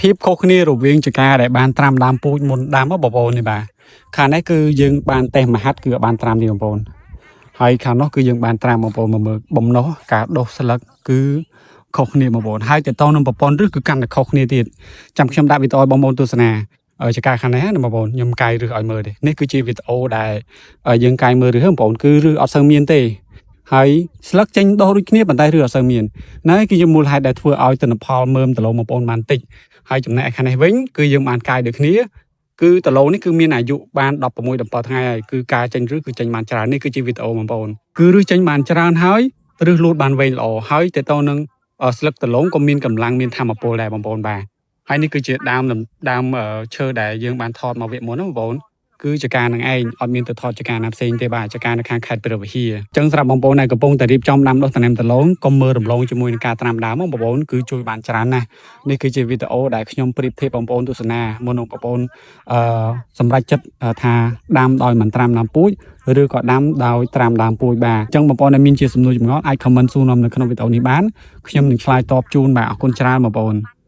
ភាពខុសគ្នារវាងចការដែលបានត្រាំដើមពូជមុនដាំហ៎បងប្អូននេះបាទខាងនេះគឺយើងបានតេស្តមហាត់គឺបានត្រាំនេះបងប្អូនហើយខាងនោះគឺយើងបានត្រាំបងប្អូនមកមើលបំណុះការដុះស្លឹកគឺខុសគ្នាបងប្អូនហើយតទៅនឹងប្រព័ន្ធឬគឺកាន់តែខុសគ្នាទៀតចាំខ្ញុំដាក់វីដេអូឲ្យបងប្អូនទស្សនាចការខាងនេះណាបងប្អូនខ្ញុំកាយរឹសឲ្យមើលទេនេះគឺជាវីដេអូដែលយើងកាយមើលរឹសបងប្អូនគឺរឹសអត់សូវមានទេហើយស្លឹកចេញដុះដូចគ្នាប៉ុន្តែរឹសអត់សូវមានណាគឺជាមូលហេតុដែលធ្វើឲ្យទិន្នផលមើមដឡូងបងប្អូនបានតិច ហើយចំណែកឯខាងនេះវិញគឺយើងបានកាយដូចគ្នាគឺដឡូងនេះគឺមានអាយុបាន16 17ថ្ងៃហើយគឺការចេញរឹសគឺចេញបានច្រើននេះគឺជាវីដេអូបងប្អូនគឺរឹសចេញបានច្រើនហើយរឹសលូតបានវែងល្អហើយតទៅនឹងស្លឹកដឡូងក៏មានកម្លាំងមានធម៌ពលដែរបងប្អូនបាទហើយនេះគឺជាដើមដើមឈើដែលយើងបានថតមកវគ្គមុនណាបងប្អូនគឺជាការនឹងឯងអត់មានទៅថតចការណាផ្សេងទេបាទចការនៅខាងខេត្តព្រះវិហារអញ្ចឹងសម្រាប់បងប្អូនដែលកំពុងតែរៀបចំដាំដុះតំណែងដឡូងកុំមើលរំលងជាមួយនឹងការត្រាំដើមបងប្អូនគឺជួយបានច្រើនណាស់ នេះគឺជាវីដេអូដែលខ្ញុំប្រៀបធៀបបងប្អូនទស្សនាមុននឹងបងប្អូនអឺសម្រេចចិត្តថាដាំដោយមិនត្រាំដើមពូជឬក៏ដាំដោយត្រាំដើមពូជបាទអញ្ចឹងបងប្អូនដែលមានជាសំណួរចម្ងល់អាច comment សួរនាំនៅក្នុងវីដេអូនេះបានខ្ញុំនឹងឆ្លើយតបជូនបាទអរគុណច្រើនបងប្អូន។